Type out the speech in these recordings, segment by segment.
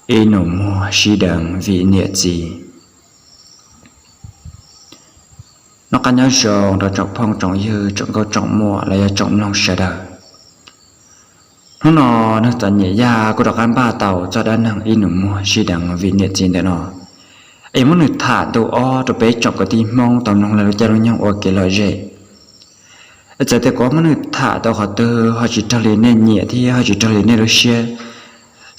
Ib nus muag sib deev vim niam txiv. Noj qab nyob zoo rau tsoom phooj tsoom ywg, tsoom nkauj tsoom muam los yog tsoom mloog sawv daws. Hnub no neeg txom nyem Yaj kuj rov qab npaj tau txoj dab neeg ib nus muag sib deev vim niam txiv ntawm no, es muab nws tham ntu ob rau peb tsoom kwv tij Hmoob tau mloog lawv lub caij lub nyoog ua kev lom zem. Es txawm tias kuv muab nws tham tau qhov twg ho tsis raug li nej nyiam thiab ho tsis raug li nej lub siab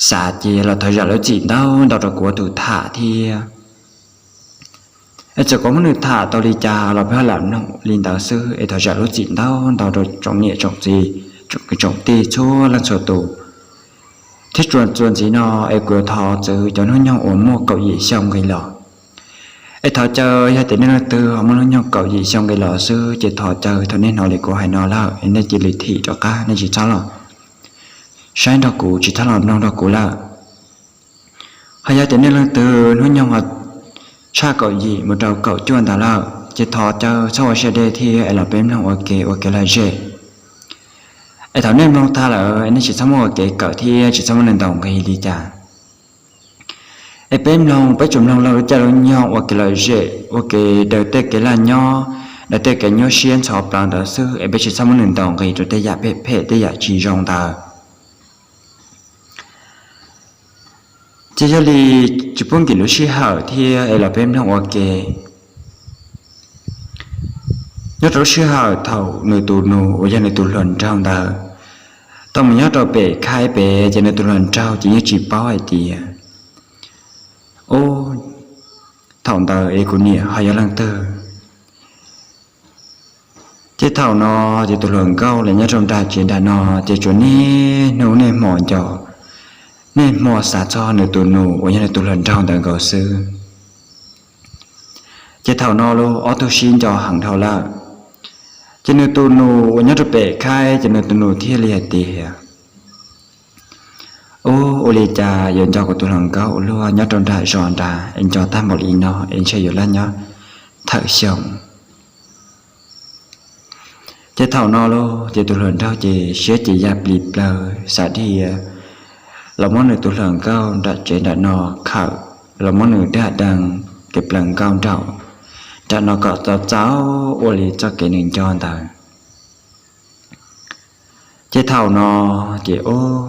xav ces los thov zam lub txim ntau ntau rau kuv tus tham thiab. Es txawm kuv muab nws tham tau li cas los peb ho lam mloog li ntawd xwb, es thov zam lub txim ntau ntau rau tsoom niam tsoom txiv, tsoom kwv tsoom tij txhua leej txhua tus. Thiab txuas txuas ntxiv no, es kuv yuav thov txwv cov hnub nyoog uas muaj kaum yim xyoo nqis los. Es thov caw yog tias nej leej twg ho muaj hnub nyoog kaum yim xyoo nqis los xwb ces thov caw thaum nej hnov li kuv hais no lawm es nej cia li thim rov qab, nej tsis txhob los saib nrog kuv, tsis txhob los mloog nrog kuv lawm. Ho yog tias nej leej twg hnub nyoog tshaj kaum yim mus rau kaum cuaj ntawd lawm ces thov caw txhob ua siab deb thiab es los peb mloog ua ke ua kev lom zem. Es thaum nej mloog tag lawm es nej tsis txhob muab ua kev kawm thiab tsis txhob muab nws ntaus nqi li cas. Es peb mloog, peb tsuas mloog lawv lub caij lub nyoog ua kev lom zem, ua kev daws tej kev laj nyob, daws tej kev nyuaj siab ntxhov plawv ntawd xwb, es peb tsis txhob muab nws ntaus nqi rau tej yam phem phem, tej yam tsis zoo ntawd. Ces yog li tsis pub nkim lub sij hawm thiab es los peb mloog ua ke. Nyob rau lub sij hawm thaum nws tus nus uas yog nws tus hluas nraug ntawd tau mus nyob rau pem khaib pem, ces nws tus hluas nraug ces yeej tsis paub hais tias, ub, thaum ntawd es kuv niam ho yog leej twg. Ces thaum no ces tus hluas nkauj los nyob rau nram tsev nram no ces tsuas niaj hnub niaj hmo nco, niaj hmo xav txog nws tus nus uas yog nws tus hluas nraug ntawd nkaus xwb. Ces thaum no los ob tug sib nco heev dhau lawm. Ces nws tus nus uas nyob rau pem khaib ces nws tus nus thiaj li hais tias, ub, ua li cas yuav nco kuv tus hluas nkauj ua luaj nyob rau nram zos nrad es nco tag npaum li no es ntshe yuav laj nyob thawm xyoo. Ces thaum no los ces tus hluas nraug ces siab ces ya plis plaws xav dhia los muab nws tus hluas nkauj nram tsev nram no khawm, los muab nws dag deev kev plaws nkauj nraum nram no kom txaus txaus ua li txoj kev nws nco ntawd. Ces thaum no ces ub,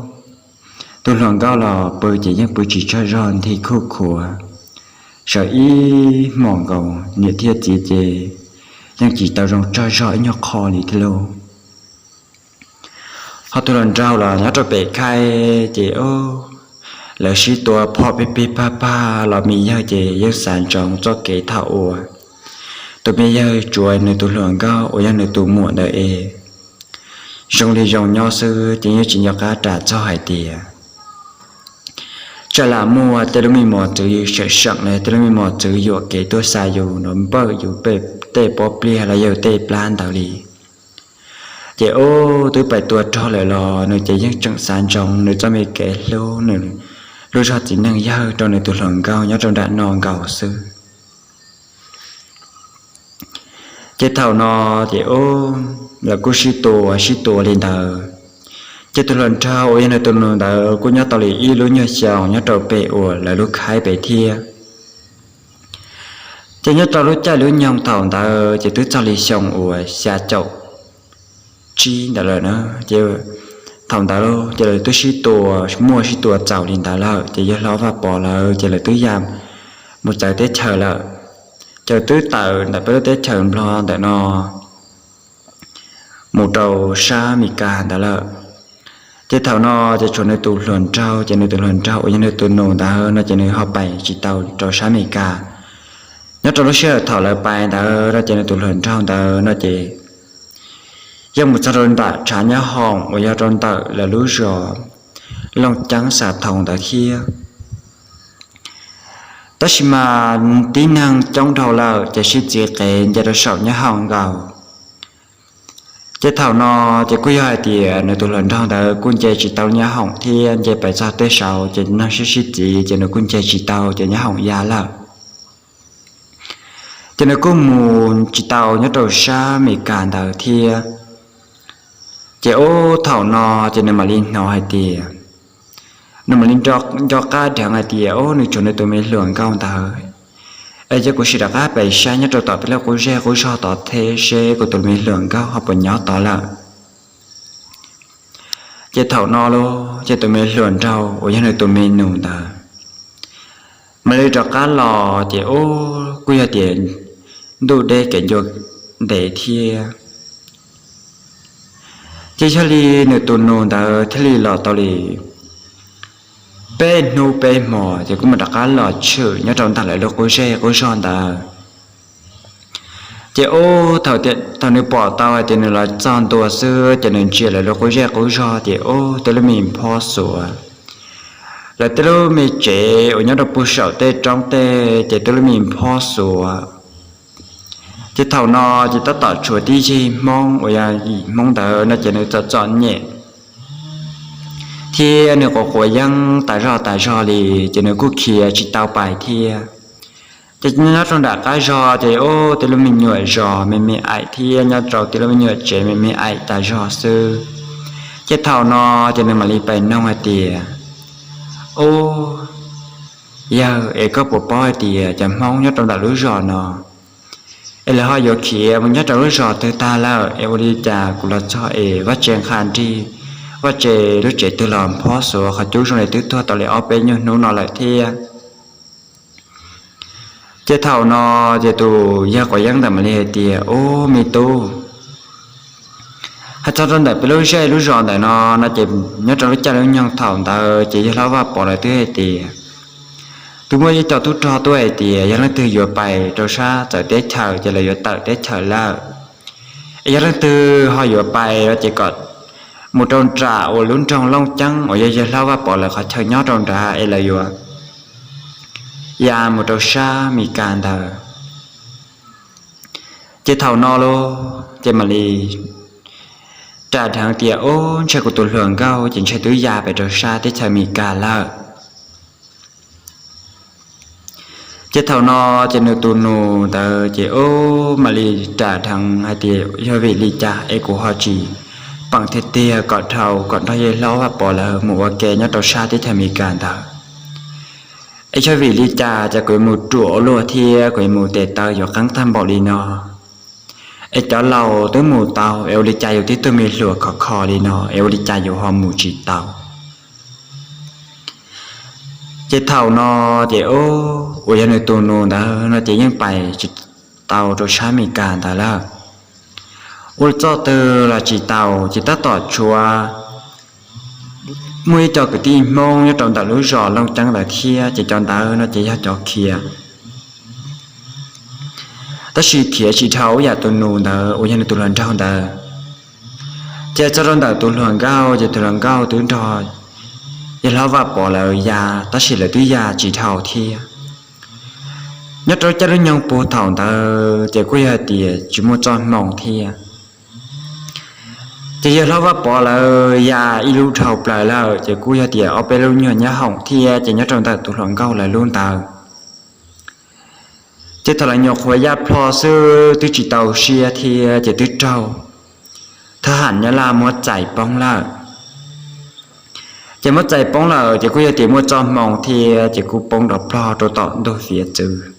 tus hluas nkauj los pw ces yeej pw tsis tsaug zog nthi khuj khuav, sawv ib hmos nkaus niam thiab txiv ces yeej tsis tau zoo tsaug zog ib nyuag qho li thiab lauj. Ho tus hluas nraug los nyob rau pem khaib ces ub, lawv sib tua phom pig pig pag pag los me yawg ces yeej xav ntsoov txoj kev thaum uas tus me yawg tsuav nws tus hluas nkauj uas yog nws tus muam ntawd es zoo li zoo nyob xwb ces yeej tsis nco qab ras txog hais tias tsam lam muaj tej lub me mos txwv seem seem los tej lub me mos txwv yuam kev tuaj xa yus, nrov npawj yus tej pob pliag los yog tej plab ntawd li. Ces ub, twb pais tua rog lawm los nws ces yeej tseem xav ntsoov nws txoj me kev hlub nws lub zog txiv neej yawg rau nws tus hluas nkauj nyob rau nram no nkaus xwb. Ces thaum no ces ub, lawv kuj sib tua sib tua li ntawd. Ces tus hluas nraug uas yog nws tus nus ntawd kuj nyob tau li ib lub nyuag xyoo nyob rau pem uas lawv lub khaib pem thiab. Ces nyob rau lub caij lub nyoog thaum ntawd ces twb txog li xyoo uas xya caum tsib ntawd lawm na. Ces thaum ntawd ces lawv twb sib tua, muaj sib tua txaus li ntawd lawm ces yawg hlob Vaj Pov lawv ces lawv twb ya mus txawv teb chaws lawm. Ces twb tawm ntawm peb lub teb chaws Nplog ntawm no mus rau sab Meskas ntawd lawm. Ces thaum no ces tshuav nws tus hluas nraug, ces nws tus hluas nraug uas yog nws tus nus ntawd no ces nws ho pais tsis tau rau sab Meskas. Nyob rau lub sij hawm thaum lawv pais ntawd no ces nws tus hluas nraug ntawd no ces yeej mus txog rau ntawm tshav nyab hoom uas yog rau ntawm lawv lub zos Looj Ceeb Xas Thoos ntawd thiab. Tab sis mas tib neeg coob dhau lawm ces sib txiv qev nce rau saum nyab hoom nkaus. Ces thaum no ces kuj yog hais tias nws tus hluas nraug ntawd kuj nce tsis tau nyab hoom thiab, nce pais txog tej saud ces neeg sib sib txiv ces nws kuj nce tsis tau ces nyab hoom ya lawm. Ces nws kuj mus tsis tau nyob rau sab Meskas ntawd thiab. Ces ub, thaum no ces nws mam li hnov hais tias nws mam li nco qab dheev hais tias, Ub, nws tshuav nws tus me hluas nkauj ntawd. Es cia kuv sim rov qab pem saib nyob rau tom peb lub qub zej qub zog tod thiab seb kuv tus me hluas nkauj ho puas nyob tod lawm. Ces thaum no los ces tus me hluas nraug uas yog nws tus me nus ntawd mam li rov qab los, ces ub, kuj yog tias ntuj deb kev ncua ntev thiab. Ces yog li nws tus nus ntawd thiaj li los tau li peb hnub peb hmo, ces kuj mam rov qab los tshwm nyob rau ntawm lawv lub qub zej qub zog ntawd. Ces ub, thaum nws pom tau hais tias nws los txog ntua xwb, ces nws ntsia lawv lub qub zej qub zog, ces ub, tej lub me phob xuav, lawv tej lub me tsev uas nyob rau pem saum tej roob tej, ces tej lub me phob xuav. Ces thaum no ces tab tom tshuav tib yig Hmoob uas yog yim Hmoob ntawd no ces nws txom txom nyem thiab nws quav quav yeeb tas zog tas zog li, ces nws kuj khiav tsis tau pais thiab. Ces nyob rau nram qab zog ces ub, tej lub me nyuam zos me me aim thiab nyob rau tej lub me nyuam tsev me me aim tas zog xwb. Ces thaum no ces nws mam li pais noog hais tias, Ub, yawg, es koj puas paub hais tias cov Hmoob nyob rau ntawm lub zos no es lawv ho yuav khiav mus nyob rau lub zos twg tag lawm, es ua li cas kuv los txog es vaj tse nqha nrig, vaj tse lub tsev twg los phob xuav, qhov cub zoo li twb tuag tau li ob peb nyuag hnub no lawm thiab? Ces thaum no ces tus yawg quav yeeb ntawd mam li hais tias, Ub, me tub, hais txog rau ntawm peb lub zej lub zos ntawm no no ces nyob rau lub caij lub nyoog thaum ntawd ces yawg hlob Vaj Pov lawv twb hais tias, twb muaj ib co tub rog tuaj hais tias yog leej twg yuav pais rau sab txawv teb chaws ces lawv yuav tawm teb chaws lawm. Es yog leej twg ho yuav pais no ces kom mus rau nram uas lub nroog Looj Ceeb uas yog yawg hlob Vaj Pov lawv qhov chaw nyob rau nrad es lawv yuav ya mus rau sab Mes Kas ntawd. Ces thaum no los ces mam li ras dheev tias, Ub, ntshe kuv tus hluas nkauj ces ntshe twb ya pem rau sab teb chaws Mes Kas lawm. Ces thaum no ces nws tus nus ntawd ces ub, mam li ras dheev hais tias, Yog vim li cas es kuv ho tsis peem tiag tiag kom dhau kom nrog yawg hlob Vaj Pov lawv mus ua ke nyob rau sab teb chaws Mes Kas ntawd? Es yog vim li cas ces kuv yuav mus ruam ua luaj thiab kuv yuav mus tes taw yuav qeeb tag npaum li no? Es cov laus twb mus tau, es ua li cas yus tib tug me hluas khov kho li no es ua li cas yus ho mus tsis tau? Ces thaum no ces ub, uas yog nws tus nus ntawd no ces yeej pais tsis tau rau sab Mes Kas ntawd lawm. Ua txoj twg los tsis tau, ces tab tom tshuav muaj ib co kwv tij Hmoob nyob rau ntawm lub zos Looj Ceeb ntawd thiab, ces cov ntawd no ces yog cov khiav, tab sis khiav tsis dhau ib yam tus nus ntawd uas yog nws tus hluas nraug ntawd. Ces txog rau ntawm tus hluas nkauj ces tus hluas nkauj twb nrog yawg hlob Vaj Pov lawv ya, tab sis lawv twb ya tsis dhau thiab. Nyob rau caij lub nyoog puag thaum ntawd ces kuj yog hais tias tsis muaj txoj hmoo thiab. Ces yawg hlob Vaj Pov lawv ya ib lub dhau plaws lawm, ces kuj yog tias ob peb lub nyuag nyab hoom thiab, ces nyob rau ntawm tus hluas nkauj lawv lub ntawd. Ces thaum lawv nyuam qhuav ya plho xwb twb tsis tau siab thiab, ces twb raug thab ham Nyab Laj muab txais poob lawm. Ces muab txais poob lawm ces kuj yog tias muaj txoj hmoo thiab, ces kuj poob rov plog rau tom ntug fiav txwv.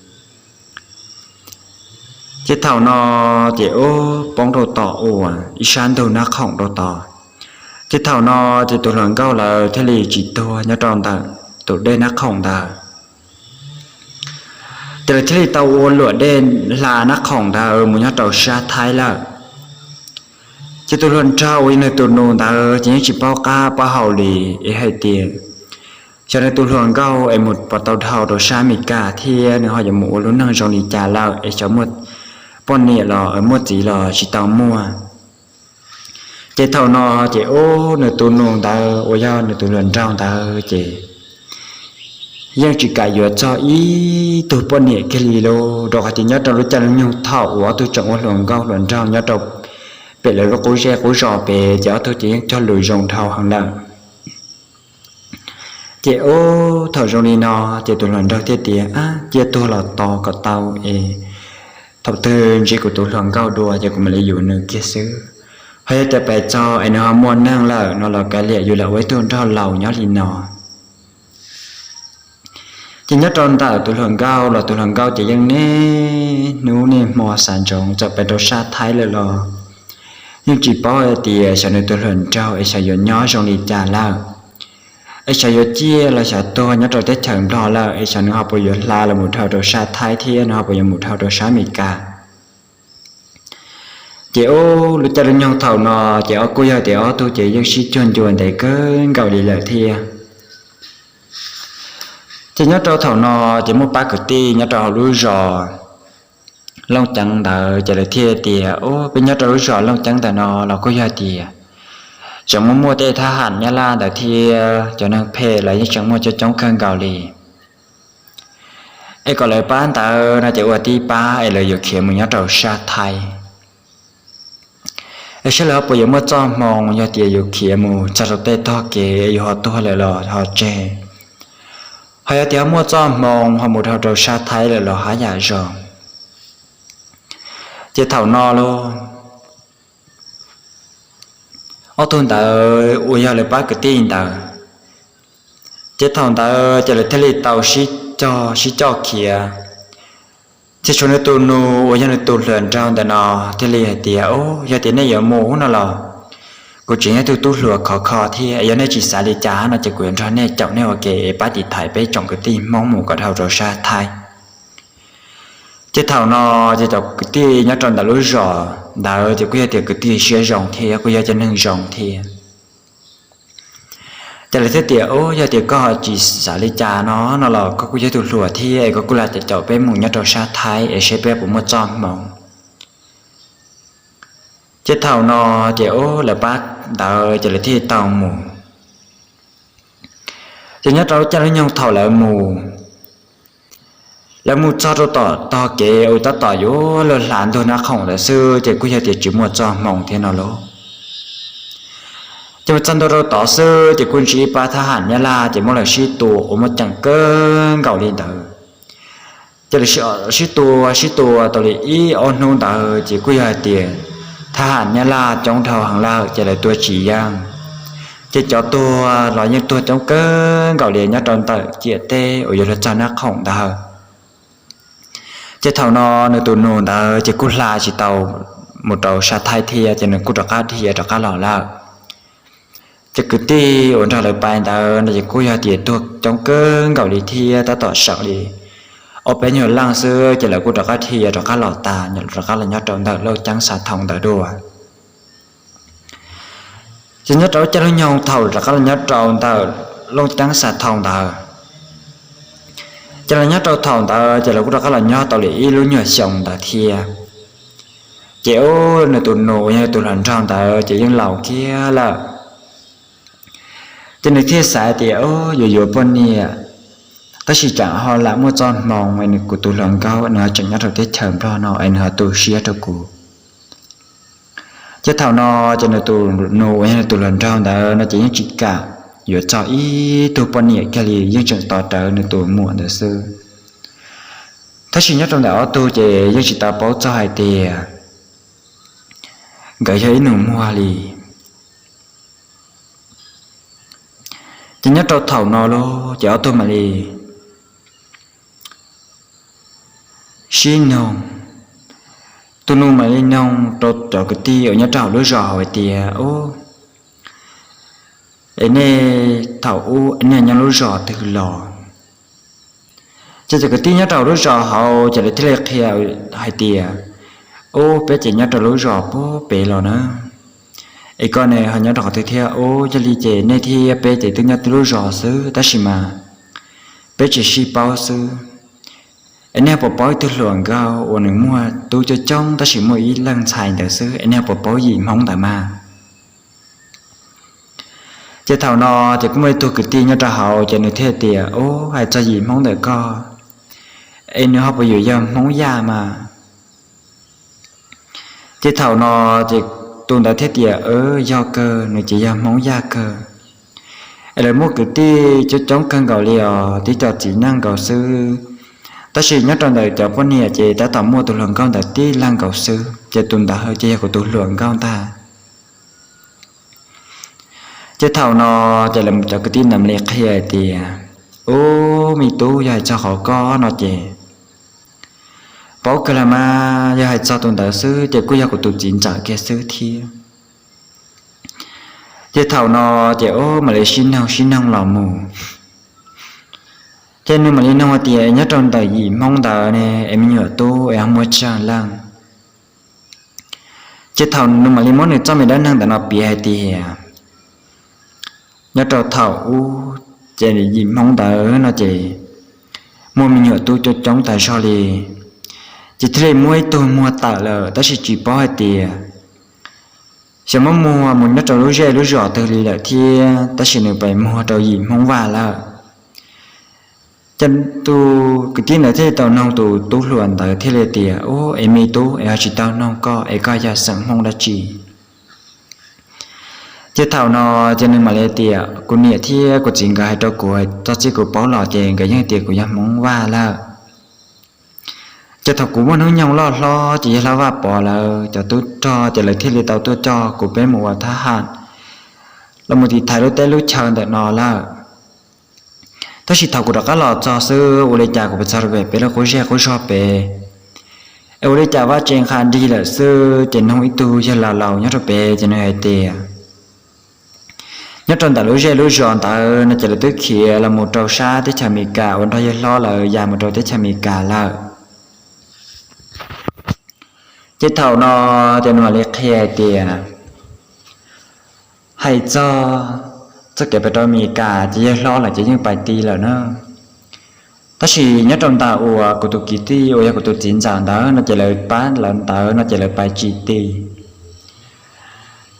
Ces thaum no ces ub, poob rau tom uas ib sab ntug Nab Khoom rau tod. Ces thaum no ces tus hluas nkauj lawv thiaj li tsis tuag nyob rau ntawm tus dej Nab Khoom ntawd. Ces lawv thiaj li tau ua luam dej hla Nab Khoom ntawd mus nyob rau sab Thaib lawm. Ces tus hluas nraug uas yog nws tus nus ntawd ces yeej tsis paub qab paub hau li, es hais tias xyov nws tus hluas nkauj es mus puas tau dhau rau sab Mes Kas thiab nws ho yuav mus ua lub neej zoo li cas lawm, es xyov muaj poj niam los muaj txiv los tsis tau muaj. Ces thaum no ces ub, nws tus nus ntawd uas yog nws tus hluas nraug ntawd ces yeej tsis kam yuav txog ib tug poj niam kiag li lauj, rau qhov tias nyob rau lub caij lub nyoog thaum uas ob tug tseem ua hluas nkauj hluas nraug nyob rau pem lawv lub qub zej qub zos pem ces ob tug ces yeej cog lus zoo dhau heev lawm. Ces ub, thaum zoo li no ces tus hluas nraug thiaj tias, Ab, cia tuag los tos kom tau es thaum twg ntsib kuv tus hluas nkauj dua ces kuv mam li yuav nws kiag xwb. Ho yog tias pais txog es nws ho muaj neej lawm no los kav liam yus lam ua ib tug nraug laus nyob li no. Ces nyob rau ntawm tus hluas nkauj los tus hluas nkauj ces yeej niaj hnub niaj hmo xav ntsoov txawm pem rau sab Thaib lawm los yeej tsis paub hais tias xyov nws tus hluas nraug es xyov yuav nyob zoo li cas lawm, es xyov yuav ciaj los xyov tuag nyob rau teb chaws Nplog lawm, es xyov nws ho puas yuav hla los mus dhau rau sab Thaib thiab nws ho puas yuav mus dhau rau sab Amelikas. Ces ub lub caij lub nyoog thaum no ces ob kuj yog tias ob tug ces yeej sib cuag ncua ntev kawg nkaus li lawm thiab. Ces nyob rau thaum no ces muaj pab kwv tij nyob rau hauv lub zos Looj Ceeb ntawd ces lawv thiaj tias, Ub, peb nyob rau lub zos Looj Ceeb ntawm no los kuj yog tias tseem muaj muaj tej thab ham Nyab Laj ntawd thiab cov neeg phem los yeej tseem muaj coob coob kawg nkaus li. Es kom lawv pab ntawd no ces ua tib pab es lawv yuav khiav mus nyob rau sab Thaib. Es saib lawv ho puas yuav muaj txoj hmoo yog tias yuav khiav mus txog rau tej tog kev es yuav ho tuag lawm los ho tseg, ho yog tias ho muaj txoj hmoo ho mus dhau rau sab Thaib lawm los haj yam zoo. Ces thaum no los ob tug ntawd uas yog lawv pab kwv tij ntawd, ces thaum ntawd ces lawv thiaj li tau sib coj sib coj khiav. Ces tshuav nws tus nus uas yog nws tus hluas nraug ntawm no thiaj li hais tias, Ub, yog tias nej yuav mus no los kuv tseem yog tug tub hluas khov kho thiab, yog nej tsis xav li cas no ces kuv yuav nrog nej caum nej ua ke es pab tiv thaiv peb tsoom kwv tij Hmoob mus kom dhau rau sab Thaib. Ces thaum no ces cov kwv tij nyob rau ntawm lub zos ntawd ces kuj yog tias kwv tij siab zoo thiab kuj yog cov neeg zoo thiab. Ces lawv thiaj tias, Ub, yog tias koj ho tsis xav li cas no no los koj kuj yog tug hluas thiab es koj kuj lam caum peb mus nyob rau sab Thaib es seb peb puas muaj txoj hmoo. Ces thaum no ces ub lawv pab ntawd ces lawv thiaj tau mus. Ces nyob rau lub caij lub nyoog thaum lawv mus, lawv mus txog rau tom tog kev uas tab tom yuav luag hla ntug Nab Khoom ntawd xwb ces kuj yog tias tsis muaj txoj hmoo thiab no lauj. Ces mus txog ntua rau tod xwb ces kuj ntsib ib pab thab ham Nyab Laj ces muab lawv sib tua uas muaj ceem kawg nkaus li ntawd. Ces lawv sib tua sib tua tau li ib ob hnub ntawd ces kuj yog hais tias thab ham Nyab Laj coob dhau heev lawm ces lawv tua tsis yeej. Ces cov tuag los yeej tuag coob kawg nkaus li nyob rau ntawm ciam teb uas yuav luag txog Nab Khoom ntawd. Ces thaum no nws tus nus ntawd ces kuj hla tsis tau mus rau sab Thaib thiab ces nws kuj rov qab dhia rov qab los lawm. Ces kwv tij uas nrog lawv pais ntawd no ces kuj yog tias tuag coob kawg nkaus li thiab tab tom seem li ob peb nyuag leej xwb ces lawv kuj rov qab dhia rov qab los tas, rov qab los nyob rau ntawm Looj Ceeb Xav Thoo ntawd dua. Ces nyob rau lub caij lub nyoog thaum rov qab los nyob rau ntawm Looj Ceeb Xav Thoo ntawd, ces los nyob rau thaum ntawd ces lawv kuj rov qab los nyob tau li ib lub nyuag xyoo ntawd thiab. Ces ub nws tus nus uas yog tus hluas nraug ntawd ces yeej laus kiag lawm. Ces nws thiaj xav tias, Ub, yuav yuav poj niam, tab sis tsam ho lam muaj txoj hmoo es nws kuv tus hluas nkauj nws ho tseem nyob rau teb chaws Nplog no es nws ho tu siab rau kuv. Ces thaum no ces nws tus nus uas yog nws tus hluas nraug ntawd no ces yeej tsis kam yuav txog ib tug poj niam kiag li, yeej tseem tos rawv nws tus muam ntawd xwb. Tab sis nyob rau ntawm ob tug ces yeej tsis tau paub txog hais tias nkawd yog ib nus muag li. Ces nyob rau thaum no lauj ces ob tug mam li sib noog, tus nus mam li noog rau cov kwv tij uas nyob rau hauv lub zos hauv hais tias, Ub, es nej thaum ub nej nyob lub zos twg los? Ces cov kwv tij nyob rau hauv lub zos hauv ces lawv thiaj li qhia hais tias, Ub, peb ces nyob rau lub zos puag pem los na. Es koj ne ho nyob rau qhov twg thiab? Ub, yog li ces nej thiab peb ces twb nyob tib lub zos xwb tab sis mas peb tsis sib paub xwb. Es nej puas paub ib tug hluas nkauj uas nws muaj tub coob coob tab sis muaj ib leeg ntxhais ntawd xwb, es nej puas paub yim Hmoob ntawd mas? Ces thaum no ces kuj muaj ib tug kwv tij nyob rau hauv ces nws thiaj tias, Ub, hais txog yim Hmoob ntawm koj, es nws ho puas yuav yog Hmoob Yaj mas? Ces thaum no ces tus ntawd thiaj tias, Yog kawg, nws ces yog Hmoob Yaj kawg. Es lawv muaj kwv tij coob coob kawg nkaus li os, tib co txiv neej nkaus xwb. Tab sis nyob rau ntawm cov poj niam ces tab tom muaj tus hluas nkauj ntawd tib leeg nkaus xwb, ces tus ntawd ces yog kuv tus hluas nkauj ntag. Ces thaum no ces lawv cov kwv tij ntawd mam li qhia hais tias, Ub, Ub, me tub, yog hais txog qhov koj no ces paub kawg los mas, yog hais txog tus ntawd xwb ces kuj yog kuv tus txiv ntxawm kiag xwb thiab. Ces thaum no ces ub, mam li sib noog sib noog los mus, ces nws mam li noog hais tias nyob rau ntawm yim Hmoob ntawd ne es me nyuam tub es ho muaj tsawg leej. Ces thaum nws mam li muab nws txoj me dab neeg ntawm no piav hais tias nyob rau thaum ub ces yim Hmoob ntawd no ces muaj me nyuam tub coob coob tas zog li, ces thiaj li muaj ib tug muag tawm lawm tab sis tsis paub hais tias xyov muab muag mus nyob rau lub zej lub zos twg li lawm thiab, tab sis nws pais muag rau yim Hmoob Vaj lawm. Ces tus kwv tij ntawd thiaj li tau noog tus tub hluas ntawd thiaj li tias, Ub, es me tub, es ho tsis tau noog koj es koj yog xeem Hmoob dab tsi? Ces thaum no ces nws mam li tias, Kuv niam thiab kuv txiv nkawd hais rau kuv, txog txij kuv paub los ces nkawd yeej tias kuv yog Hmoob Vaj lawm. Ces thaum kuv muaj hnub nyoog loj hlob ces yawg hlob Vaj Pov lawv cov tub rog ces lawv thiaj li tau tuaj coj kuv peb mus ua thab ham los mus tiv thaiv lub teb lub chaw ntawm no lawm. Tab sis thaum kuv rov qab los txog xwb, ua li cas kuv pes txog rau pem peb lub qub zej qub zog pem, es ua li cas vaj tse nqa nrig lawm xwb, ces noog ib tug yawg laus laus nyob rau pem ces nws hais tias nyob rau ntawm lub zej lub zos ntawd no ces lawv twb khiav los mus rau sab teb chaws Amelikas, uas nrog yawg hlob lawv ya mus rau teb chaws Amelikas lawm. Ces thaum no ces nws mam li qhia hais tias hais txog txoj kev pais rau Amelikas ces yawg hlob lawv ces yeej pais ti lawm na. Tab sis nyob rau ntawm uas kuv tus kwv tij uas yog kuv tus txiv ntxawm ntawd no ces lawv pab lawv ntawd no ces lawv pais tsis ti.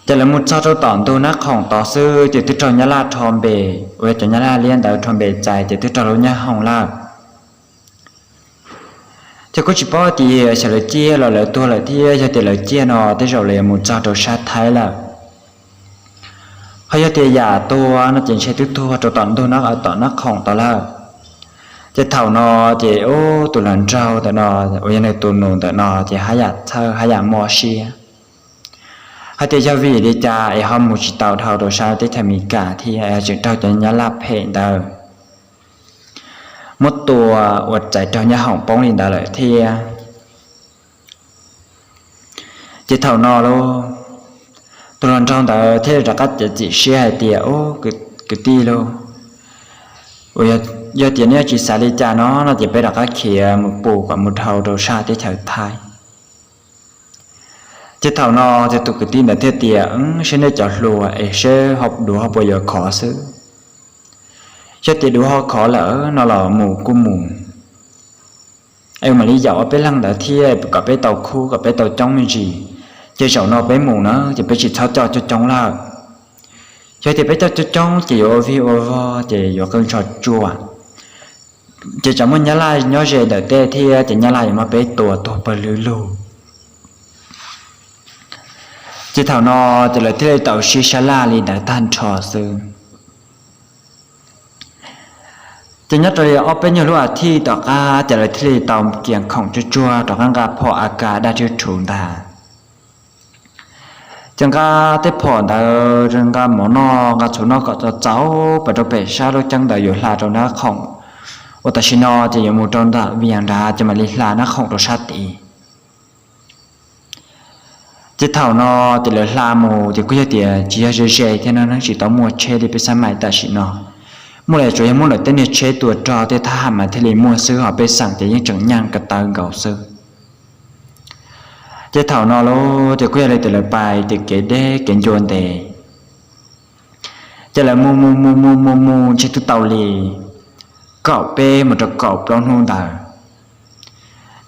Ces lawv mus txog rau tom ntug Nab Khoom tod xwb ces twb raug Nyab Laj rho npe, uas yog cov Nyab Laj liab ntawd rho npe txais ces twb raug lub nyab hoom lawm. Ces kuj tsis paub tias xyov lawv ciaj los lawv tuag lawm thiab, yog tias lawv ciaj no tej zaum lawv yuav mus txog rau sab Thaib lawm. Ho yog tias yam tuag no ces ntshe twb tuag rau tom ntug no tom Nab Khoom tod lawm. Ces thaum no ces ub, tus hluas nraug ntawm no uas yog nws tus nus ntawm no ces haj yam txhawj haj yam mob siab hais tias yog vim li cas es ho mus tsis tau dhau rau sab teb chaws Amelikas thiab es tseem raug cov Nyab Laj phem ntawd muab tua uas txais raug nyab hoom poob li ntawd lawm thiab. Ces thaum no lauj, tus hluas nraug ntawd thiaj li rov qab txiav txim siab hais tias, Ub, kwv tij lauj, yog tias neb tsis xav li cas no no ces peb rov qab khiav mus pus kom mus dhau rau sab teb chaws Thaib. Ces thaum no ces tus kwv tij ntawd thiaj tias, Saib nej cov hluas es seb duav ho puas yuav khov xwb. Yog tias duav ho khov lawm no los mus kuj mus, es mam li yaum ob peb leeg ntawd thiab kom peb tau khub kom peb tau coob me ntsis. Ces zaum no peb mus na ces peb tsis txhob coj coob coob lawm. Yog tias peb coj coob coob ces yuav ua vig ua vog ces yuav qw ntsho tsua, ces tsam muaj Nyab Laj nyob ze ntawm tej thiab ces Nyab Laj yuav muab peb tua tuag pawg lug lug. Ces thaum no ces lawv thiaj li tau sib sab laj li ntawd tag nrho xwb. Ces nyob rau li ob peb nyuag lub as thiv tom qab ces lawv thiaj li tau kias khoom tsuag tsuag rov qab nqa phom A K daj rhiab rhuv ntag. Ces nqa tej phom ntawd nqa mov noj nqa txhuv noj kom txaus txaus pas rau pem sab lub ceeb ntawd yuav hla rau Nab Khoom, uas tam sim no ces yuav mus rau ntawm Vias nrad ces mam li hla Nab Khoom rau sab tid. Ces thaum no ces lawv hla mus ces kuj yog tias tsis yog ze ze thiab no, tsis tau muaj tsheb li peb xab mais tam sim no. Muaj li tsuas yog muaj lawv tej niag tsheb tua rog tej thab ham mas thiaj li muaj xwb, ho pej xeem ces yeej tseem nyaaj ko taw nkaus xwb. Ces thaum no lauj ces kuj yog li tias lawv pais tim kev deb kev ncua ntev, ces lawv mus mus mus mus mus mus ntshe twb tau li kaum peb mus rau kaum plaub hnub ntawd.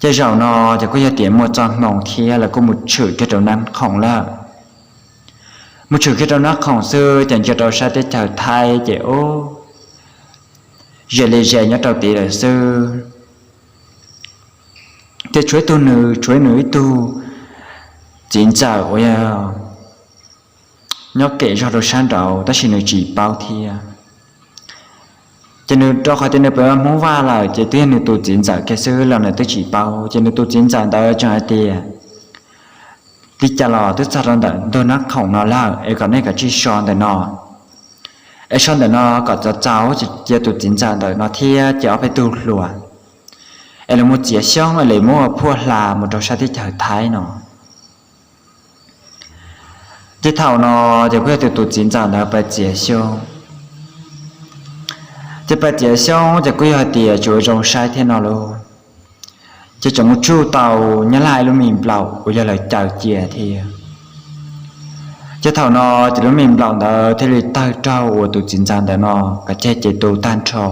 Ces zaum no ces kuj yog tias muaj txoj hmoo thiab lawv kuj mus tshwm kiag rau Nab Khoom lawm. Mus tshwm kiag rau Nab Khoom xwb ces ntsia rau sab teb chaws Thaib ces ub, ze li ze nyob rau tid lawm xwb. Ces tshuav ib tug nws, tshuav nws ib tug txiv ntxawm uas yog nyob kem zog rau sab nraud tab sis nws tsis paub thiab. Ces nws rau qhov tias nws pem Hmoob Vaj lawm ces twb yog nws tus txiv ntxawm kiag xwb los nws twb tsis paub. Ces nws tus txiv ntxawm ntawd tseem hais tias, Li cas los twb txog rau ntawm ntug Nab Khoom no lawm es kom nej kav tsij so ntawm no, Es so ntawm no kom txaus txaus ces cia tus txiv ntxawm ntawm no thiab ces ob peb tug hluas es lawv mus txiav xyoob es lawv muab ua phuaj hla mus rau sab teb chaws Thaib no. Ces thaum no ces kuj yog tias tus txiv ntxawm ntawd pais txiav xyoob. Ces pais txiav xyoob ces kuj yog hais tias tsuas zoo saib thiab no lauj. Ces tseem mus tsuj tau nyab laj ib lub me nplaum uas yog lawv caws cia thiab. Ces thaum no ces lub me nplaum ntawd thiaj li tawg raug uas tus txiv ntxawm ntawm no kom ceg ces tu tag nrho.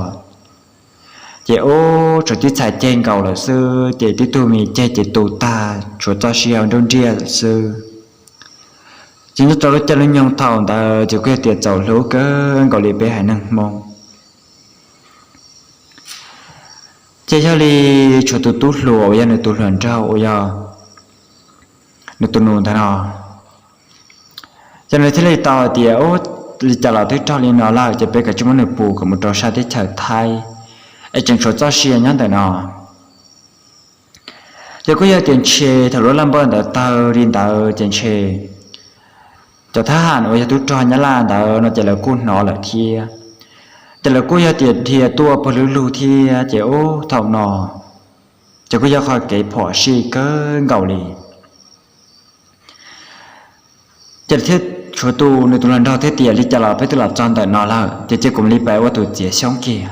Ces ub, tshuav tib txhais ceg nkaus lawm xwb, ces tib tug me ceg ces tu tag, tshuav txoj sia nruab nriaj lawm xwb. Ces nyob rau lub caij lub nyoog thaum ntawd ces kuj yog tias txaus hlub kawg nkaus li peb haiv neeg Hmoob. Ces yog li tshuav tus tub hluas uas yog nws tus hluas nraug uas yog nws tus nus ntawd no, ces nws thiaj li tau hais tias, Ub, li cas los twb raug li no lawm ces peb kav tsij muab nws pus kom mus rau sab teb chaws Thaib, es tseem tshuav txoj sia nyob ntawm no. Ces kuj yog tias ntshe thaum lub laj npawj ntawd tawg li ntawd ces ntshe cov thab ham uas yog tub rog nyab laj ntawd no ces lawv kuj hnov lawm thiab. Ces lawv kuj yog tias dhia tuaj puag lub lug thiab ces ub, thaum no ces kuj yog qhov kev phom sij kawg nkaus li. Ces thiaj tshuav tus, nws tus hluas nraug thiaj tias, Li cas los peb twb los txog ntawm no lawm ces cia kuv mam li pais ua tus txiav xyoob kiag.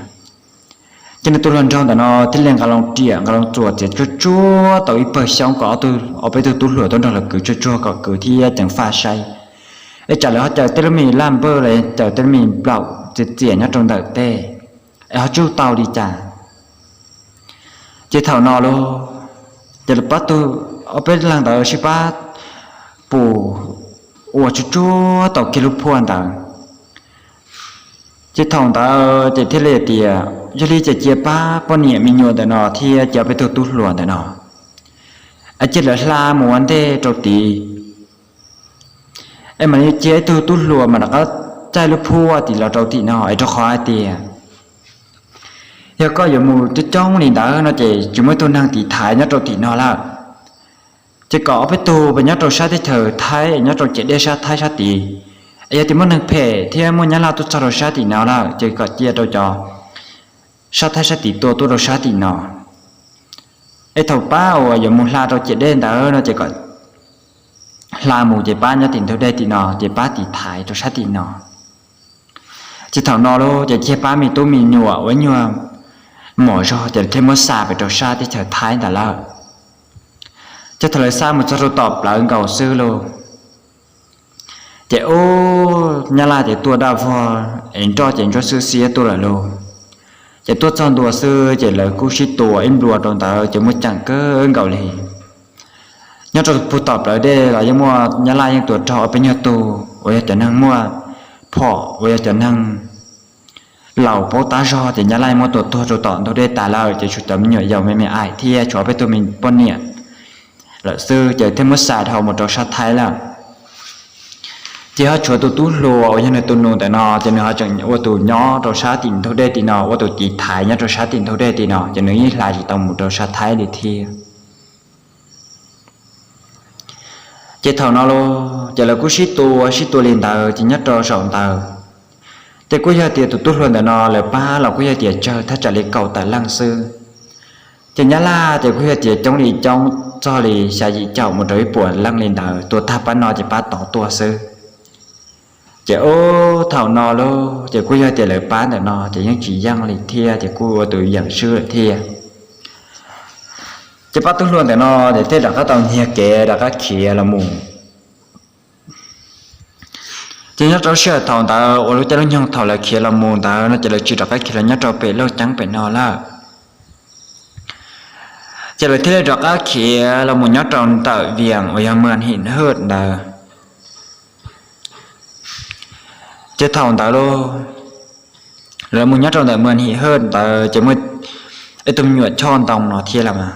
Ces nws tus hluas nraug ntawm no thiaj li nqa loo riam nqa loo txuas txiav tsuag tsuag tau ib pawg xyoob kom ob peb tug tub hluas tuaj nrog lawv kwv tsuag tsuag kom kwv thiab ceev faj saib, es tsam lawv ho caws tej lub me laj npawj los caws tej lub me nplaum txias txias nyob rau ntawm tej, es ho tsuj tau li cas. Ces thaum no lauj, ces lawv pab tug, ob peb leeg ntawd sib pab pus ua tsuag tsuag tau kiag lub phuaj ntawd. Ces thaum ntawd ces thiaj li tias, Yog li ces cia pab poj niam me nyuam ntawm no thiab cia peb tug tub hluas ntawm no, es cia lawv hla mus ua ntej rau tid, es mam li cia ib tug tub hluas mam rov qab caij lub phuaj tim los rau tim no, es rau qhov hais tias yog koj yuav mus coob coob li ntawd no ces tsis muaj ib tug neeg tiv thaiv nyob rau tim no lawm. Ces kom ob peb tug pes nyob rau sab teb chaws Thaib, nyob rau ciam dej sab Thaib sab tid, es yog tias muaj neeg phem thiab muaj nyab laj tuaj txog rau sab tim no lawm ces kom cia rau cov sab Thaib sab tid tua tuaj rau sab tim no. Es thaum pab uas yuav mus hla rau ciam dej ntawd no ces kom hla mus ces pab nyob tim ntug dej tim no ces pab tiv thaiv rau sab tim no. Ces thaum no lauj ces cia pab me tub me nyuam ua ib nyuag mom zog ces thiaj muab xa pem rau sab teb chaws Thaib ntawd lawm. Ces thaum lawv xa mus txog rau tom plawv nkaus xwb lauj, ces ub, nyab laj ces tuaj daj vog es nroj ces ntsuab xwb xiab tuaj lawm lauj. Ces tuaj txog ntua xwb ces lawv kuj sib tua ib nplua rau ntawd ces muaj ceem kawg nkaus li. Nyob rau puag tom plawv dej los yeej muaj nyab laj yeej tua raug ob peb nyuag tug uas yog cov neeg muaj phom uas yog cov neeg laus paub tab zog ces nyab laj muab tua tuag rau tom ntug dej tas lawm ces tshuav cov me nyuam yaus me me aim thiab tshuav ob peb tug me poj niam lawm xwb ces thiaj muab xa dhau mus rau sab Thaib lawm. Ces ho tshuav tus tub hluas uas yog nws tus nus ntawm no ces nws ho tseem ua tus nyob rau sab tim ntug dej tim no ua tus tiv thaiv nyob rau sab tim ntug dej tim no ces nws yeej hla tsis tau mus rau sab Thaib li thiab. Ces thaum no lauj ces lawv kuj sib tua sib tua li ntawd ces nyob rau zaum ntawd ces kuj yog tias tus tub hluas ntawm no lawv pab los kuj yog tias tsawg thaj tsam li kaum tawm leej xwb. Ces nyab laj ces kuj yog tias coob li coob txog li xya yim caum mus rau ib puas leej li ntawd, tua tag pab no ces pab tod tuaj xwb. Ces ub, thaum no lauj ces kuj yog tias lawv pab ntawm no ces yeej tsis yeej li thiab ces kuj ua tus yeem swb lawm thiab. Ces pab tub hluas ntawm no ces thiaj rov qab tau nyiag kev rov qab khiav los mus. Ces nyob rau sij hawm thaum ntawd uas lub caij lub nyoog thaum lawv khiav los mus ntawd no ces lawv tsis rov qab khiav los nyob rau pem Looj Ceeb pem no lawm. Ces lawv thiaj li rov qab khiav los mus nyob rau ntawm Vias uas yog Muas Him Hwj ntawd. Ces thaum ntawd lauj, lawv mus nyob rau ntawm Muas Him Hwj ntawd ces muaj ib tug me nyuam choj ntoo no thiab los mas,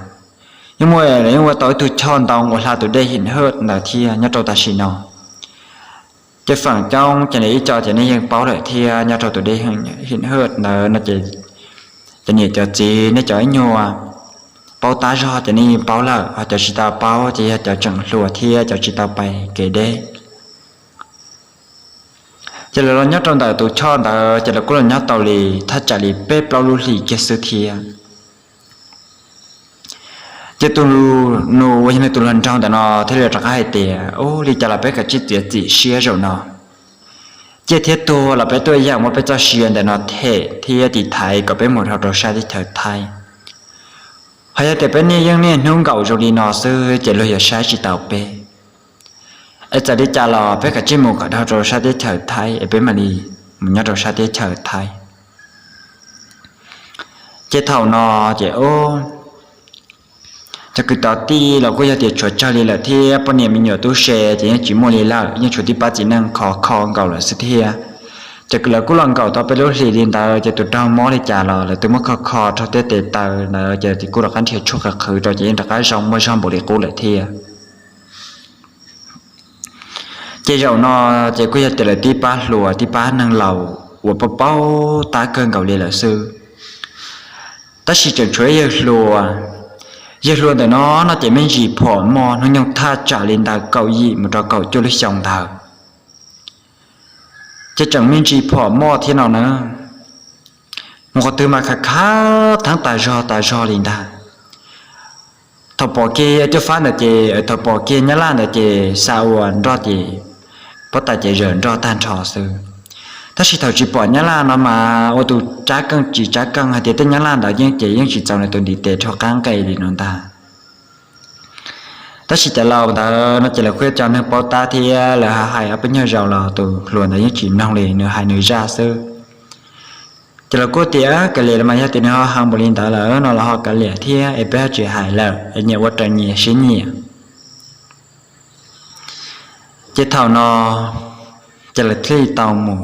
yeej muaj, lawv yeej ua tau ib tug choj ntoo uas hla tus dej Him Hwj ntawd thiab nyob rau tam sim no. Ces feem coob ces nws ib co ces nej yeej paub lawm thiab nyob rau tus dej Him Hwj ntawd no ces cov niam cov txiv nej cov ib nyuag paub tab zog ces nej yeej paub lawm, ho cov tsis tau paub ces yog cov tseem hluas thiab cov tsis tau pais kev deb. Ces lawv los nyob rau ntawm tus choj ntawd ces lawv kuj los nyob tau li thaj tsam li peb plaub lub hlis kiag xwb thiab. Ces tus nus uas yog nws tus hluas nraug ntawm no thiaj li rov qab hais tias, Ub, li cas los peb kav tsij txiav txim siab zaum no, ciaj thiab tuag los peb tuaj ib yam muab peb txoj sia ntawm no them thiab tiv thaiv kom peb mus dhau rau sab teb chaws Thaib. Ho yog tias peb niaj yeej niaj hnub nkaum zoo li no xwb ces luag yuav saib tsis taus peb. Es txawm li cas los peb kav tsij mus kom dhau rau sab teb chaws Thaib es peb mam li mus nyob rau sab teb chaws Thaib. Ces thaum no ces cov kwv tij los kuj yog tias tshuav tsawg li lawm thiab, poj niam me nyuam tub se ces yeej tsis muaj li lawm, yeej tshuav tib pab txiv neej khov kho nkaus lawm xwb thiab. Ces lawv kuj los nkaum tau peb lub hlis li ntawd ces tus raug mob li cas los lawv twb muab kho kho rau tej tes taw ntawd ces kuj rov qab nrhiav tshuaj qhwv rau ces yeej rov qab zoo muaj zog npaum li qub lawm thiab. Ces zaum no ces kuj yog tias lawv tib pab hluas tib pab neeg laus uas paub paub tab kawg nkaus li lawm xwb. Tab sis tseem tshuav ib yawg hluas, yawg hluas ntawm no no ces me ntsis phom moj hnub nyoog thaj tsam li ntawm kaum yim mus rau kaum cuaj lub xyoo ntawd. Ces tseem me ntsis phom moj thiab no na, mus qhov twg mas khav khav theeb tas zog tas zog li ntag. Thaum pom kiag cuaj fab ntawd ces, thaum pom kiag nyab laj ntawd ces xa ua nroj ces pob tais ces zawm nroj tag nrho xwb. Tab sis thaum tsis pom nyab laj no mas ua tus tsab keej tsis tsab keej hais tias tej nyab laj ntawd yeej ces yeej tsis txaus nws tus ntiv tes rho qab nqe li no ntag. Tab sis cov laus ntawd no ces lawv kuj cov neeg paub tab thiab lawv hais ob peb nyuag zaus los tus hluas ntawd yeej tsis mloog li, nws hais nws zaj xwb. Ces lawv kuj tias kav liam los mas yog tias nws ho hais npaum li ntawd lawm no los ho kav liam thiab es peb ho tsis hais lawm es nyias ua raws nyias siab nyiam. Ces thaum no ces lawv thiaj li tau mus,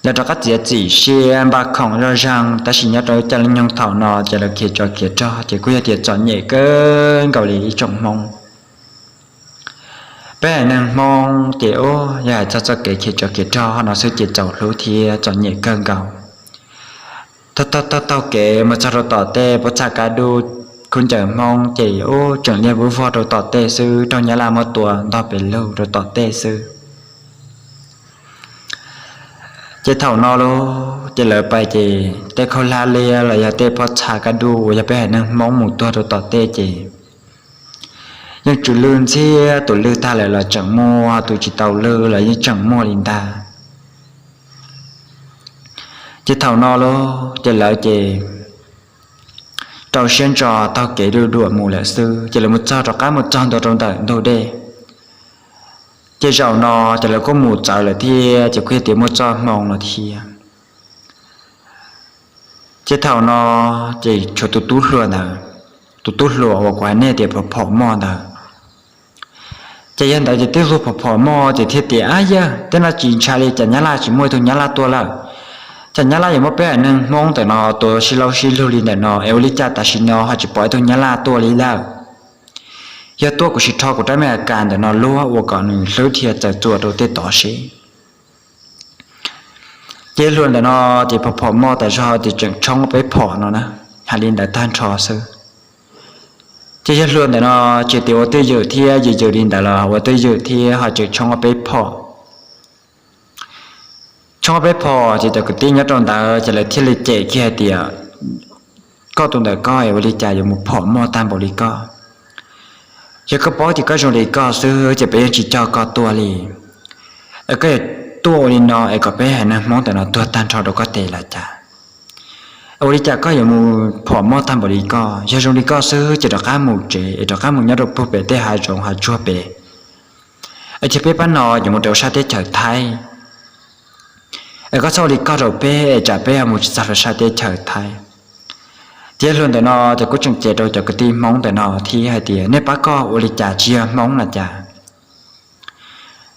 lawv rov qab txiav txim siab npaj khoom zoj zeeg, tab sis nyob rau cov lub nyoog thaum no ces lawv khiav tsov khiav rog ces kuj yog tias txom nyem kawg nkaus li ib tsoom Hmoob. Peb haiv neeg Hmoob ces yog hais txog txoj kev khiav tsov khiav rog no xwb ces txaus hlub thiab txom nyem kawg nkaus. Taug taug taug kev mus txog rau tom tej pob txha kab dub, khaub ncaws Hmoob ces ub tseem liaj vub vog rau tom tej xwb, raug nyab laj muab tua ntog pes lug rau tom tej xwb. Ces thaum no lauj ces lawv pais ces tej khaub hlab liab los yog tej pob txha kab dub uas yog peb haiv neeg Hmoob mus tuag rau tom tej ces yeej tsw lwj ntxhiab, tus lwj tag lawm los tseem muaj, tus tsis tau lwj los yeej tseem muaj li ntag. Ces thaum no lauj ces lawv ces rau siab ntso taug kev duj duam mus lawm xwb, ces lawv mus txog rov qab mus txog ntua rau ntawm ntug dej. Ces zaum no ces lawv kuj mus txawv lawm thiab ces kuj yog tias muaj txoj hmoo no thiab. Ces thaum no ces tshuav tus tub hluas ntawd, tus tub hluas uas kuv hais nej tias phom phom moj ntawd. Ces yog ntawd ces tib tug phom phom moj ces thiaj tias, Ab yawg, tej no tsis ntshai li, cas nyab laj tsis muaj ib tug nyab laj tuaj lawm? Cas nyab laj yuav muab peb haiv neeg Hmoob ntawm no tua sib laub sib lug li ntawm no es ua li cas tam sim no ho tsis pom ib tug nyab laj tuaj li lawm? Yog tuaj kuv sim rho kuv rab me a kas ntawm no luab ua kom nws hlwb dhia txaws txuas rau tej tod seb. Ces hluas ntawm no ces phom phom moj tas zog ces tseem tshoob peb phom no na, hais li ntawd tag nrho xwb. Ces yog hluas ntawm no tsis tias ua twj ywm thiab, yws yws li ntawd los ua twj ywm thiab ho tseem tshoob peb phom. Tshoob peb phom ces cov kwv tij nyob rau ntawd ces lawv thiaj li cem kiag hais tias, Koj tus ntawm koj ua li cas yuav mus phom moj tag npaum li koj? Yog koj paub tias koj zoo li koj xwb ces peb yeej tsis coj koj tuaj li. Es koj yuav tuaj ua li no es kom peb haiv neeg Hmoob ntawm no tuag tag nrho rau koj tes los cas? Ua li cas koj yuav mus phom moj tag npaum li koj? Yog zoo li koj xwb ces rov qab mus tsev es rov qab mus nyob rau puag pem tej hav zoov hav tsuag pem, es cia peb pab no yuav mus rau sab teb chaws Thaib. Es koj txhob ua li koj rau peb es tsam peb mus tsis txog rau sab teb chaws Thaib. Ces hluas ntawm no ces kuj tseem cem rau cov kwv tij Hmoob ntawm no thiab hais tias, Nej pab koj ua li cas tsis yog Hmoob no cas?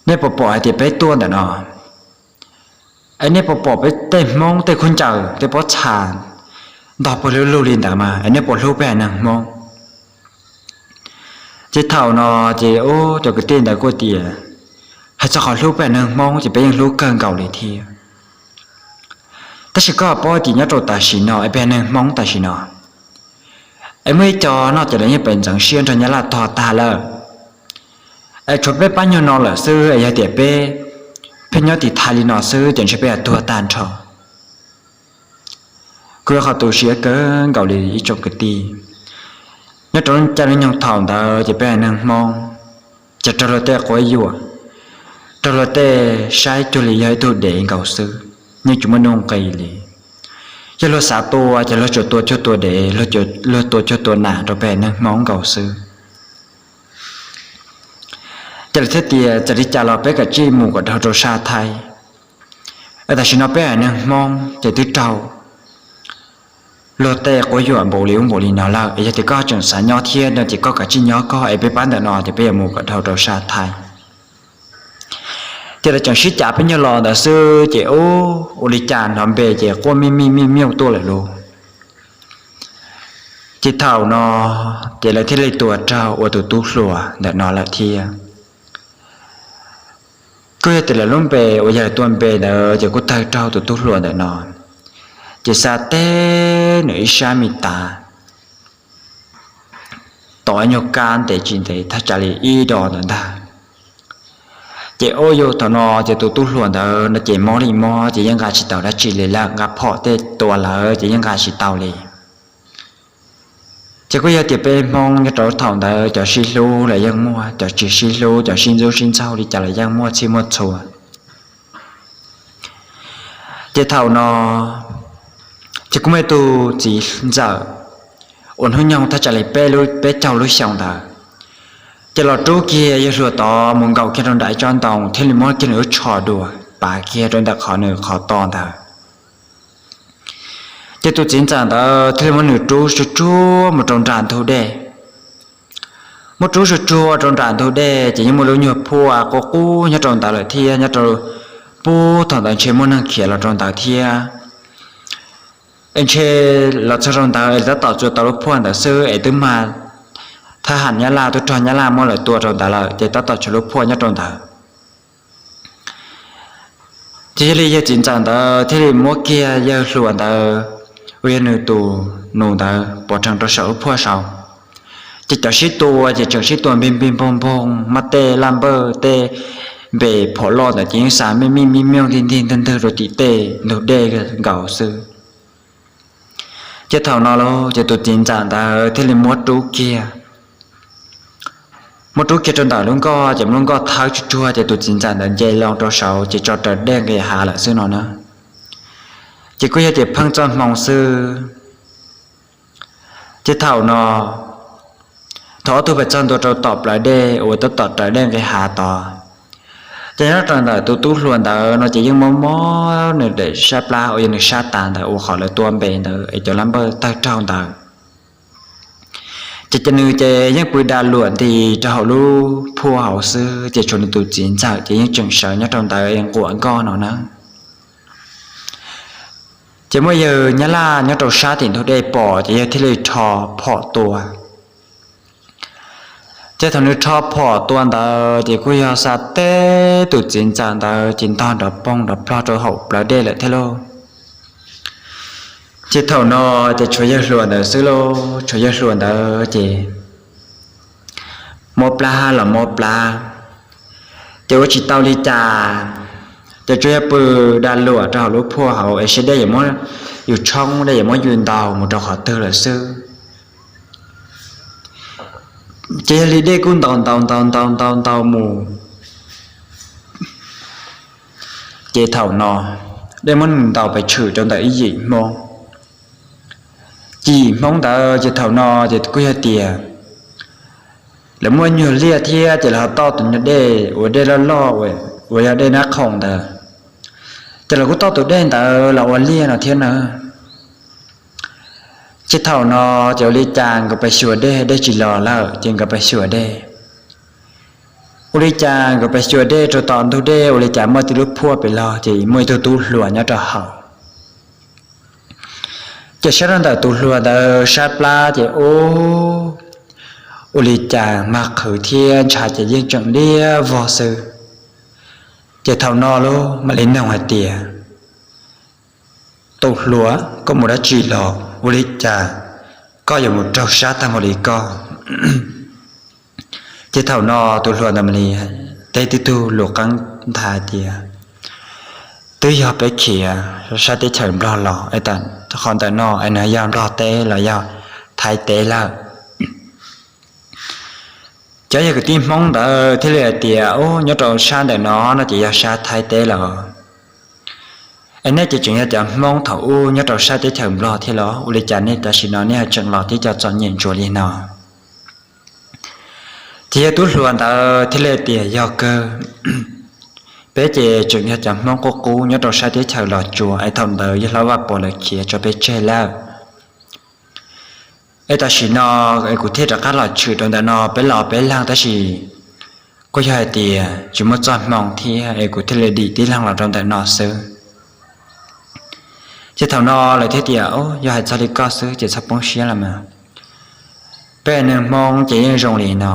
Nej puas pom hais tias peb tuaj ntawm no es nej puas pom peb tej Hmoob tej khaub ncaws tej pob txha ntog puag lug lug li ntawd mas es nej puas hlub peb haiv neeg Hmoob? Ces thaum no ces ub cov kwv tij ntawd kuj tias, Hais txog qhov hlub peb haiv neeg Hmoob ces peb yeej hlub kawg nkaus li thiab. Tab sis koj paub tias nyob rau tam sim no es peb haiv neeg Hmoob tam sim no es muaj ib co no ces lawv yeej pem ntxeev siab nrog nyab laj tog tag lawm. Es tshuav peb pab nyuag no lawm xwb es yog tias peb Pheej nyob tiv thaiv li no xwb ces ntshe peb yuav tuag tag nrho. Kuv yog qhov tu siab kawg nkaus li ib tsoom kwv tij. Nyob rau lub caij lub nyoog thaum ntawd ces peb haiv neeg Hmoob ces raug luag tej quab yuam, raug luag tej saib cuag li yog ib tug dev nkaus xwb, yeej tsis muaj nuj nqis li. Yog luag xav tua ces luag tsuas tua cuag tua dev, luag tua cuag tua nas rau peb haiv neeg Hmoob nkaus xwb. Ces lawv thiaj tias txawm li cas los peb kav tsij mus kom dhau rau sab Thaib. Tam sim no peb haiv neeg Hmoob ces twb raug luag tej quab yuam npaum li ub npaum li no lawm, es yog tias koj tseem xav nyob thiab no ces koj kav tsij nyob koj, es peb pab ntawm no ces peb yuav mus kom dhau rau sab Thaib. Ces lawv tseem sib cav peb nyuag los ntawd xwb ces ub, ua li cas hnov npe ces quaj mij mij mij miuj tuaj lawm lauj. Ces thaum no ces lawv thiaj li tua raug ua tus tub hluas ntawm no lawm thiab. Kuj yog tias lawv lub npe uas yog lawv tua npe ntawd ces kuj tawg raug tus tub hluas ntawm no, ces xa teb nws ib sab me tav, tom nyuag kab ntev tsis ntev thaj tsam li ib dos ntawd ntag. Ces ua yog thaum no ces tus tub hluas ntawd no ces mob li mob ces yeej nqa tsis tau dab tsi li lawm, nqa phom tej tua lawm ces yeej nqa tsis tau li. Ces kuj yog tias peb Hmoob nyob rau thaum ntawd cov sib hlub los yeej muaj, cov tsis sib hlub, cov sib ntxub sib ntxaug li cas los yeej muaj txhij muaj txhua. Ces thaum no ces kuj muaj ib tug txiv ntxawm uas hnub nyoog thaj tsam li peb caug lub xyoo ntawd, ces los rub kiag yawg hluas tod mus nkaum kiag rau nram ib tsob ntoo thiaj li muab kiag nws lub tsho dua pav kiag rau ntawm qhov nws qhov to ntawd. Ces tus txiv ntxawm ntawd thiaj li muab nws rub tsuag tsuag mus rau nram ntug dej. Muab rub tsuag tsuag rau nram ntug dej ces yeej muaj lub nyuag phuaj qub qub nyob rau ntawd lawm thiab, nyob rau pub thaum ntawd ntshe muaj neeg khiav los rau ntawd thiab. Es ntshe los txog rau ntawd es tab tom tsuas tau lub phuaj ntawd xwb es twb mag thab ham Nyab Laj, tub rog Nyab Laj muab lawv tua rau ntawd lawm ces tab tom tshuav lub phuaj nyob rau ntawd. Ces yog li yawg txiv ntxawm ntawd thiaj li muab kiag yawg hluas ntawd uas yog nws tus nus ntawd pov rhees rau saum lub phuaj saud. Ces cov sib tua ces tseem sib tua npig npig npoog npoog, muab tej laj npawj tej npe phom loj ntawd ces yeej xa mij mij mij miuj ntig ntig ntwg ntwg rau tim tej ntug dej nkaus xwb. Ces thaum no lauj ces tus txiv ntxawm ntawd thiaj li muab rub kiag muab rub kiag rau ntawm lub nkoj ces muab lub nkoj thawb tsuag tsuag ces tus txiv ntxawm ntawd nce loo rau saud ces tso raws dej nqis hav lawm xwb no na. Ces kuj yog tias pheej txoj hmoo xwb. Ces thaum no, thaum ob tug pes txog ntua rau tom plawv dej uas tab tom raws dej nqis hav tod, ces nyob rau ntawm tus tub hluas ntawd no ces yeej mob mob nws daim sab plab uas yog nws sab tav ntawd uas qhov lawv tua npe ntawd es cov laj npawj tawg raug ntawd. Ces ces nws ces yeej pw da luam nti rau hauv lub phuaj hauv xwb, ces tshuav nws tus txiv ntxawm ces yeej tseem sawv nyob rau ntawd nquam nkoj no na. Ces muaj yawg Nyab Laj nyob rau sab tim ntug dej pom ces yawg thiaj li rho phom tua. Ces thaum nws rho phom tua ntawd ces kuj yog xa teb tus txiv ntxawm ntawd ces ntog nrov poog nrov plog rau hauv plawv dej lawm thiab lauj. Ces thaum no ces tshuav yawg hluas ntawd xwb lauj, tshuav yawg hluas ntawd ces mob plab los mob plab, ces ua tsis tau li cas, ces tsuas yog pw da luam rau hauv lub phuaj hauv es seb dej yuav muab yus tshoob, dej yuav muab yus ntaus mus rau qhov twg lawm xwb. Ces yog li dej kuj ntaus ntaus ntaus ntaus ntaus ntaus mus, ces thaum no dej muab nws ntaus pes tshwm rau ntawm ib yim hmoob. Ces yim hmoob ntawd ces thaum no ces kuj yog tias lawv muaj nyuag liaj thiab ces lawv ho toj tus nyuag dej uas dej loj loj uas yog dej nab khoom ntawd, ces lawv kuj toj tus dej ntawd los ua liaj no thiab na. Ces thaum no ces ua li cas nkawd pes xyuas dej, dej tsis los lawm ces nkawd pes xyuas dej. Ua li cas nkawd pes xyuas dej rau tom ntug dej ua li cas muaj tib lub phuaj pem los ces muaj ib tug tub hluas nyob rau hauv. Ces saib rau ntawm tus hluas ntawd sab plab ces ub, ua li cas mag qhwv thiab ntshav ces yeej tseem liab vog xwb. Ces thaum no lauj mam li noog hais tias, tus hluas, koj mus dab tsi los ua li cas koj yuav mus raug sab tag npaum li koj? Ces thaum no tus hluas ntawd mam li teb tib tug lus qeeb nthav tias, twb yog peb khiav sab teb chaws Nplog los, qhov ntawm no es nws yog Nplog teb los yog Thaib teb lawm. Cov yog kwv tij Hmoob ntawd thiaj li hais tias, Ub, nyob rau sab ntawm no no ces yog sab Thaib teb lawm. Es nej ces tseem yog cov Hmoob thaum ub nyob rau sab teb chaws Nplog thiab los? Ua li cas nej tam sim no nej ho tseem los tib co txom nyem ntsuav li no? Ces yog tub hluas ntawd thiaj li tias, Yog kawg, peb ces tseem yog cov Hmoob qub qub nyob rau sab teb chaws Los Tsuas, es thaum ntawd yawg hlob Vaj Pov lawv khiav tso peb tseg lawm. Es tam sim no es kuv thiaj rov qab los tshwm rau ntawm no, peb los peb leeg tab sis kuj yog hais tias tsis muaj txoj hmoo thiab es kuv thiaj li dim tib leeg los rau ntawm no xwb. Ces thaum no lawv thiaj tias, Yog hais txog li koj xwb ces txhob poob siab los mas. Peb haiv neeg Hmoob ces yeej zoo li no.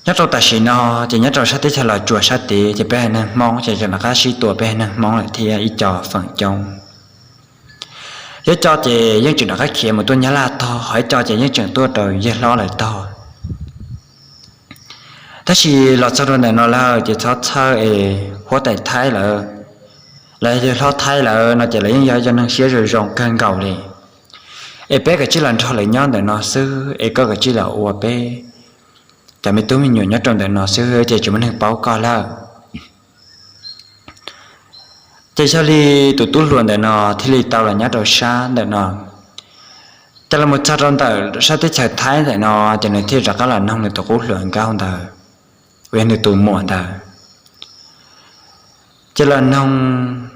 Nyob rau tam sim no ces nyob rau sab teb chaws Los Tsuas sab tid ces peb haiv neeg Hmoob ces tseem rov qab sib tua peb haiv neeg Hmoob lawm thiab ib co feem coob. Ib co ces yeej tseem rov qab khiav mus tuaj Nyab Laj tog, ho ib co ces yeej tseem tuaj rau yawg hlob lawv tog. Tab sis los txog rau ntawm no lawm ces txhob txhawj es huab tais Thaib lawm, los yog yawg hlob Thaib lawm no ces lawv yeej yog cov neeg siab zoo zoo kawg nkaus li. Es peb kav tsij los nrog lawv nyob ntawm no xwb, es koj kav tsij los ua peb cov me tub me nyuam nyob rau ntawm no xwb ces tsis muaj neeg paub koj lawm. Ces yog li tus tub hluas ntawm no thiaj li tau los nyob rau sab ntawm no. Ces los mus txog rau ntawm sab teb chaws Thaib ntawm no, ces nws thiaj rov qab los noog nws tus qub hluas nkauj ntawd, uas yog nws tus muam ntawd. Ces los noog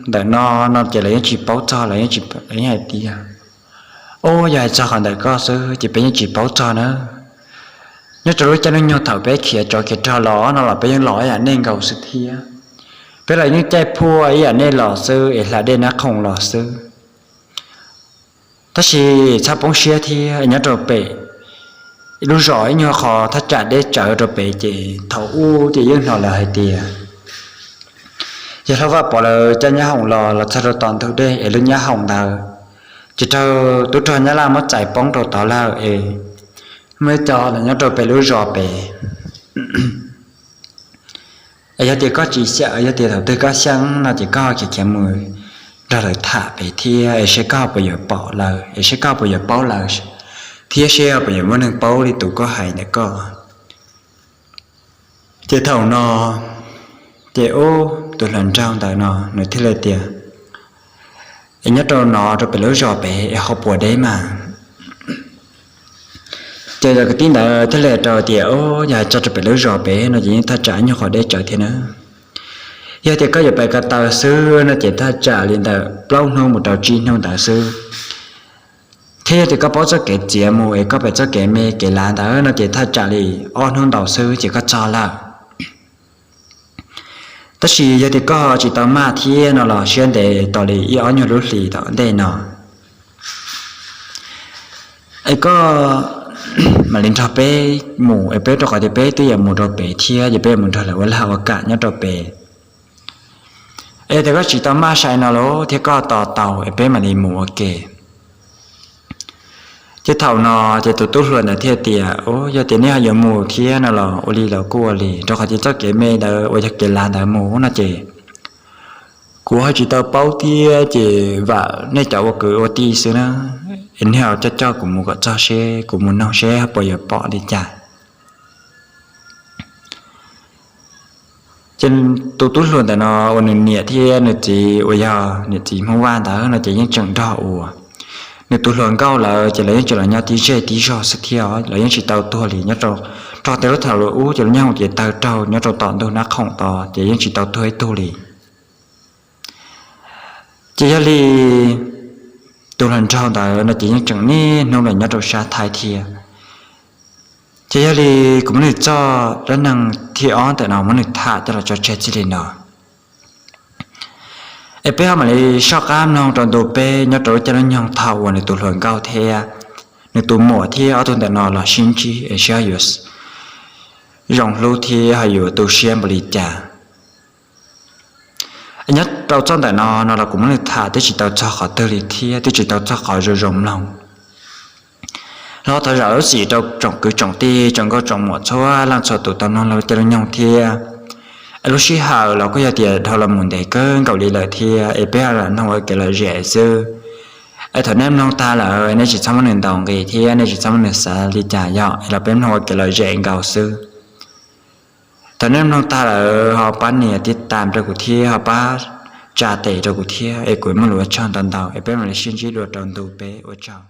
ntawm no no ces lawv yeej tsis paub txog, lawv yeej hais tias, Ub, yog hais txog qhov ntawm koj xwb ces peb yeej tsis paub txog na. Nyob rau lub caij lub nyoog thaum peb khiav tsov khiav rog los no los peb yeej los ib yam nej nkaus xwb thiab. Peb los yeej caij phuaj ib yam nej los xwb es hla dej nab khoom los xwb. Tab sis txhob poob siab thiab, nyob rau pem lub zos ib nyuag qho thaj tsam deb tsawv rau pem ces thaum ub ces yeej hnov lawv hais tias yawg hlob Vaj Pov lawv coj nyab hoom los, los txog rau tom ntug dej es lub nyab hoom ntawd ces raug tub rog Nyab Laj muab txais poob rau tod lawm es muaj ib co los nyob rau pem lub zos pem. Es yog tias koj tsis xyaw, yog tias thaum twg koj xyeej no ces koj khiav khiav mus nrog lawv tham pem thiab es seb koj puas yuav pom lawv, es seb koj puas yuav paub lawv, thiab seb puas yuav muaj neeg paub li tus koj hais ntawm koj. Ces thaum no ces ub, tus hluas nraug ntawm no nws thiaj li tias, Es nyob rau no rau pem lub zos pem es ho puas deb mas. Ces cov kwv tij ntawd thiaj li rau tias, Ub, yog hais txog rau pem lub zos pem no ces yeej thaj tsam ib nyuag qho deb tsawv thiab na. Yog tias koj yuav pais ko taw xwb no ces thaj tsam li ntawm plaub hnub mus rau tsib hnub ntawd xwb. Thiab yog tias koj paub txoj kev txiav mus es koj pem txoj kev me kev lav ntawd no ces thaj tsam li ob hnub ntau xwb ces koj txog lawm. Tab sis yog tias koj tsis tau maj thiab no los siab ntev tos li ib ob nyuag lub hlis tom ntej no es koj mam li nrog peb mus, es peb rau qhov tias peb twb yuav mus rau pem thiab, ces peb yuav mus nrog lawv ua lag ua kam nyob rau pem. Es yog tias koj tsis tau maj sai no los thiab koj tos tau es peb mam li mus ua ke. Ces thaum no ces tus tub hluas ntawd thiaj tias, Ub, yog tias nej ho yuav mus thiab no los ua li los kuj ua li, rau qhov tias txoj kev me ntawd uas yog kev lav ntawd mus no ces kuv ho tsis tau paub thiab, ces vam nej cov ua kwv ua tij xwb na, es nej ho coj coj kuv mus kom txog seb kuv mus noog seb puas yuav pom li cas. Ces tus tub hluas ntawm no uas nws niam thiab nws txiv uas yog niam txiv Hmoob Vaj ntawd no ces yeej tseem nrog uas nws tus hluas nkauj lawm, ces lawv yeej tseem los nyob tib zej tib zog xwb thiab, lawv yeej tsis tau tuag li nyob rau, rau qhov tias lub thaum lawv ub ces lub nyab hoom ces tawg raug nyob rau tom ntug nab khoom tod ces yeej tsis tau tuag ib tug li. Ces yog li tus hluas nraug ntawd no ces yeej tseem niaj hnub los nyob rau sab Thaib thiab. Ces yog li kuv muab nws txoj dab neeg thib ob ntawm no muab nws tham coj los tso tseg txij li no. Es peb ho mam li soj qab mloog rau ntu peb nyob rau lub caij lub nyoog thaum uas nws tus hluas nkauj thiab nws tus muam thiab ob tug ntawm no los sib ntsib es seb ho yuav zoo hlub thiab ho yuav tu siab npaum li cas. Nyob rau txoj ntawm no no los kuv muab nws tham twb tsis tau txog qhov twg li thiab twb tsis tau txog qhov zoo zoo mloog. Los thov zam lub txim rau tsoom kwv tsoom tij tsoom nkauj tsoom muam txhua leej txhua tus tau mloog lub caij lub nyoog thiab. Lub sij hawm los kuj yog tias dhau los mus ntev kawg nkaus li lawm thiab es peb lam mloog ua kev lom zem xwb. Es thaum nej mloog tag lawm nej tsis txhob muab nws ntaus nqi thiab nej tsis txhob muab nws xav li cas yog es los peb mloog ua kev lom zem nkaus xwb. Thaum nej mloog tag lawm ho pab nias tib tam rau kuv thiab ho pab tsa tes rau kuv thiab es kuv muaj lus ua tsaug ntau ntau es peb mam li sib ntsib dua rau ntu peb, ua tsaug.